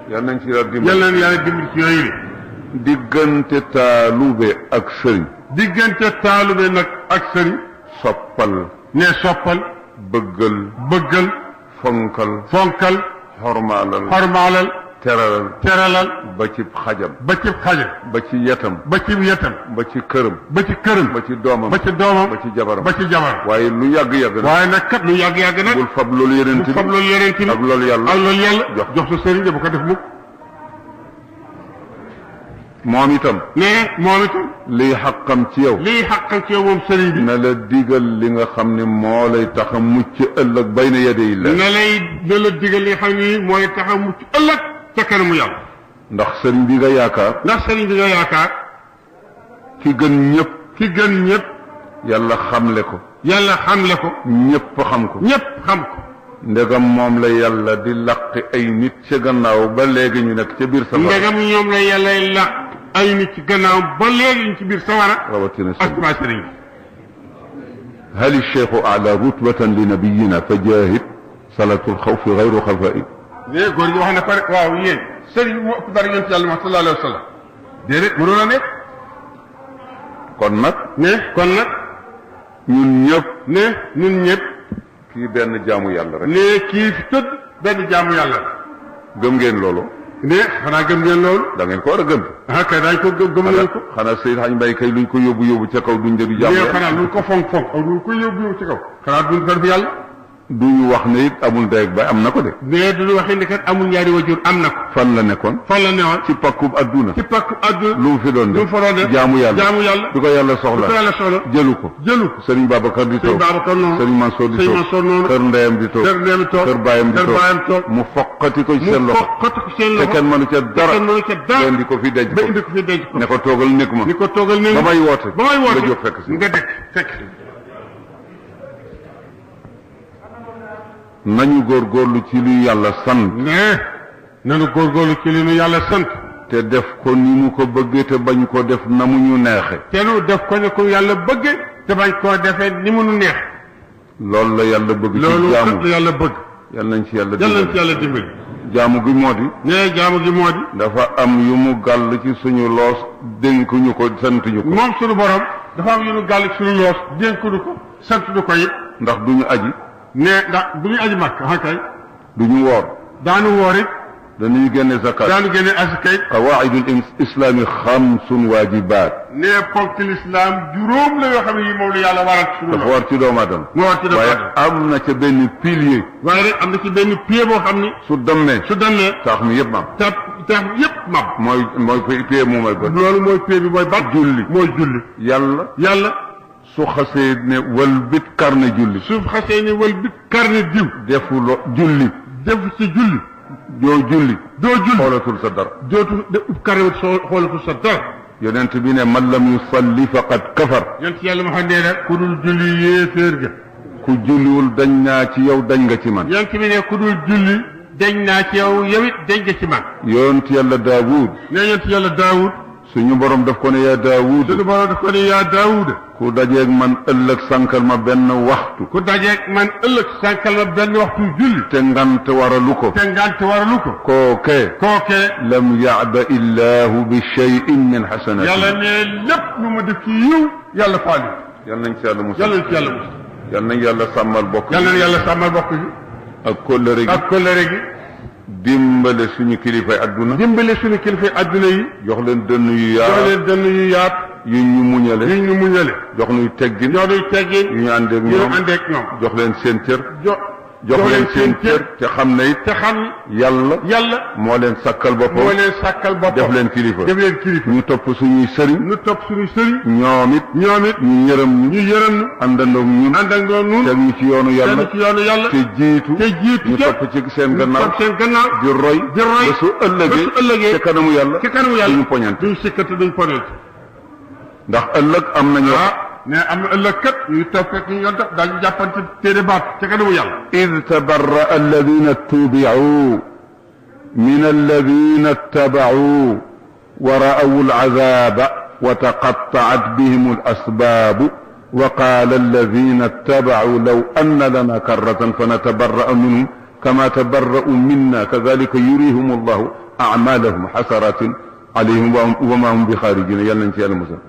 yal nañ ci yàlla dimbali. yal nañ yàlla dimbali ci yooyu de. diggante taalube ak sëriñ. diggante taalube nag ak sëriñ. soppal. ne soppal. bëggal. bëggal. fonkal. fonkal. xormaalal. xormaalal. teralal. teralal. ba ci xajam. ba ci xajam. ba ci yetam. ba ci yetam. ba ci këram. ba ci këram. ba ci doomam. ba ci doomam. ba ci jabaram. ba ci jabaram. waaye lu yàgg-yàgg nag. waaye nag kat lu yàgg-yàgg nag. bul fab loolu yeneen bul fab loolu yeneen ci ak loolu yàlla. ak loolu yàlla. jox sa sëriñ bu ko def mukk. moom itam. ne moom itam. liy xaqam ci yow. liy xaqam ci yow moom sëriñ bi. na la digal li nga xam ne moo lay tax a mucc ëllëg bayna yaday la. na la digal li nga xam ni mooy tax a mucc ëllëg ca kanamu yàlla. ndax sëriñ bi nga yaakaar. ndax sëriñ bi nga yaakaar. ki gën ñëpp. ki gën ñëpp. yàlla xamle ko. yàlla xamle ko. ñëpp xam ko. ñëpp xam ko. ndegam moom la yàlla di laqi ay nit ca gannaaw ba léegi ñu nekk ca biir safara. ndegam ñoom la yàlla laq ay nit ci gannaaw ba léegi ñu ci biir safara. rawatina asma sëriñ bi. hal cheikhu ala rutbatan li nabiyina fa jahid salatul xawfi gayru xalfai. mais góor gi wax na pare waaw yéen. sëriñ moo ëpp dara yonent yàlla sallallahu alayhi wa sallam. déedéet mënoon a nekk. kon nag. kon nag. ñun ñëpp. ñun ñëpp. kii benn jaamu yàlla rek. kii fi tëdd benn jaamu yàlla. gëm ngeen loolu. xanaa gëm ngeen loolu. da ngeen ko war a gëm. kay daañu ko gëm nañu ko. xanaa Seydou Hadj Mbaye kay luñ ko yóbbu ca kaw duñ déglu jaamu yàlla. xanaa luñ ko fonk luñ ko yóbbu ci kaw. xanaa duñ ko def yàlla. duñu wax ne it amul ndey ak baay am na ko de. mais duñu wax ne kat amul ñaari wajur am na ko. fan la nekkoon. ci pakkub adduna. lu mu fi doon def. jaamu yàlla. bi ko yàlla soxla. jëlu ko. Serigne Babacar di toog. Serigne Mansour di toog. kër ndeyam di toog. kër baayam di toog. mu foqati ko ci seen loxo. te kenn mënu ca dara. leen di ko fi denc ko. ne ko toogal nekk ma. ba may woote. nga jóg fekk si. nga dëkk fekk si. nañu góorgóorlu ci li yàlla sant. nañu góorgóorlu ci li nu yàlla sant. te def ko ni mu ko bëggee te bañ ko def na mu ñu neexe. te nu def ko ne ko yàlla bëgge te bañ koo defee ni mu nu neex. loolu la yàlla bëgg. ci jaamu loolu la yàlla bëgg. yal nañ ci yàlla dimbali. jaamu gi moo di. jaamu gi moo di. dafa am yu mu gàll ci suñu loos dénkuñu ko santuñu ko. moom suñu borom dafa am yu mu gàll ci suñu loos dénkuñu ko santuñu ko it. ndax duñu aji. ndax bu ñu aji màkk kay. duñu woor. daanu woor it. dañuy génne zakat. daanu génne asakay. qawaidul islami xamsun waajibaat. ponk l'islam juróom la yoo xam ne yi moom la yàlla waral ci suñu. dafa war ci doomu aadama. waaye am na ca benn pilier. waaye rek am na ci benn pilier boo xam ni. su demee. tax mi yëpp maam. tax yëpp maam. mooy pilier moom mooy bët. loolu mooy pilier bi mooy bat. julli. yàlla. su xasee ne wëlbit karne julli. su xasee ne wëlbit karne diw. defu julli. defu ci julli. doo julli. xoolatul sa dara. dootul karne xoolatul sa dara. yonent bi ne man lam yusalli faqad kafar. yonent yàlla ma xam ne nag ku dul julli yéeféer ga. ku julliwul dañ naa ci yow dañ nga ci man. yonent bi ne ku dul julli dañ naa ci yow it dañ nga ci man. yonent yàlla Daawud. yonent yàlla Daawud. suñu borom daf ko ne yaa Daawud. ku dajeeg man ëllëg sànkal ma benn waxtu. julli. te ngant waralu ko. kookee. lam yaaba illahu bi shay'in min xasanati. yàlla ne lépp lu ma def ci yiw yàlla faali. yal nañ ci yàlla musal. yal nañ yàlla sàmmal bokk. yi. ak kóllëre gi. dimbale suñu kilifay adduna. yi. jox leen dënn yu yaat. yu ñu muñale. jox nuy teggin. yu ñu àndeek ñoom. jox leen seen cër. jox leen seen cër. te xam ne it. yàlla. moo leen sàkkal boppam. def leen kilifa. ñu topp suñuy sëriñ. ñoom it. ñu yërëm ñu. àndandoog ñun. teg ñu ci yoonu yàlla. te jiitu. ñu topp ci seen gannaaw. di roy. ba su ëllëgee. te kanamu yàlla. duñu poñante. ndax ëllëg am nañu. am na ëllëg kat ñu topp ak ñu yoon daañu jàppante téere baat ca kanamu yàlla. id tabarra alladina tubi'u min alladina ittaba'u wa ra'aw al'azaba wa taqatta'at bihim al-asbab wa qala alladina ittaba'u law anna lana karratan fanatabarra'a minhum kama tabarra'u minna kadhalika yurihum allahu a'malahum hasaratin alayhim wa ma hum bi xaarijin yàlla nañ ci yàlla musal